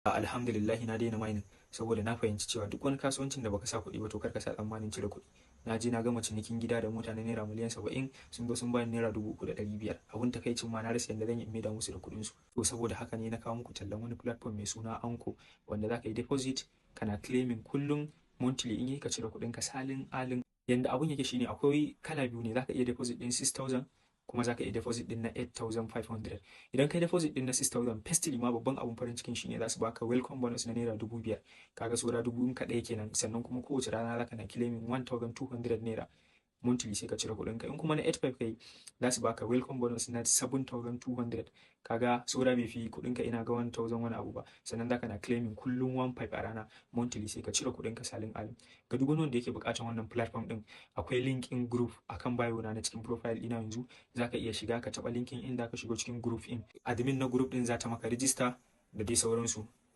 Alhamdulillah, na daina mining saboda na fahimci cewa duk wani kasuwancin da baka sa kuɗi ba, to kar ka sa tsammanin cire kuɗi. Na je na gama cinikin gida da mota na naira miliyan 70, sun zo sun bani ₦3,500. Abun takaicin ma, na rasa yadda zan yi in maida musu da kuɗin su. To, saboda haka ne na kawo muku tallan wani platform mai suna Anchor, wanda zaka yi deposit kana claiming kullum. Monthly in yi, ka cire kuɗin ka salin alin. Yanda abun yake shine, akwai kala biyu ne: zaka iya deposit din 6000, kuma zaka iya deposit din na 8500. Idan kai deposit din na 6000, firstly ma, babban abun farin cikin shine za su baka welcome bonus na ₦5,000. Kaga saura dubu in ka ɗaya kenan. Sannan kuma kowace rana zaka na claiming 1200 naira. Monthly sai ka cire kuɗin ka. In kuma na 85 kai, za su baka welcome bonus na 7200. Kaga saura bai fi kuɗin ka, ina ga 1000 wani abu ba. Sannan zaka na claiming kullum 15 a rana. Monthly sai ka cire kuɗin ka salin alin. Ga duk wani wanda yake buƙatar wannan platform din, akwai link in group akan bio na cikin profile ina yanzu. Zaka iya shiga ka taɓa linkin inda ka shigo cikin group in, admin na group din za ta maka register da dai sauransu.